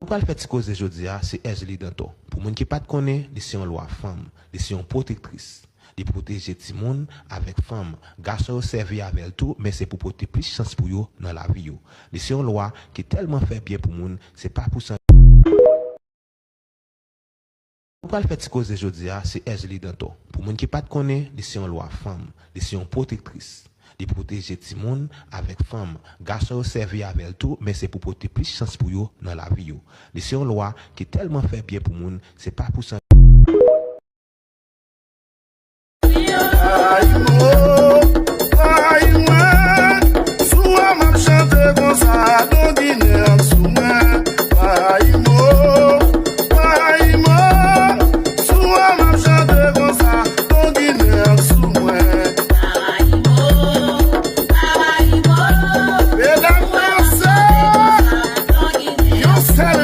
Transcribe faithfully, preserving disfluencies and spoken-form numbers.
Nou pral fè ti koze jodi a, se Ergelie Dantor. Pou moun ki pa t konnen, li se yon lwa fanm, li se yon pwotektris. Li pwoteje timoun avèk fanm. Gason yo sèvi avè l tou, men se pou pote plis chans pou yo nan lavi yo. Li se yon lwa ki tèlman fè byen pou moun, se pa pou sa. Nou pral fè ti koze jodi a, se Ergelie Dantor. Pou moun ki pa t konnen, li se yon lwa fanm, li se yon pwotektris. Li pwoteje timoun avèk fanm. Gason yo sèvi avè l tou, men se pou pote plis chans pou yo nan lavi yo. Li se yon lwa ki tèlman fè byen pou moun, se pa pou sa.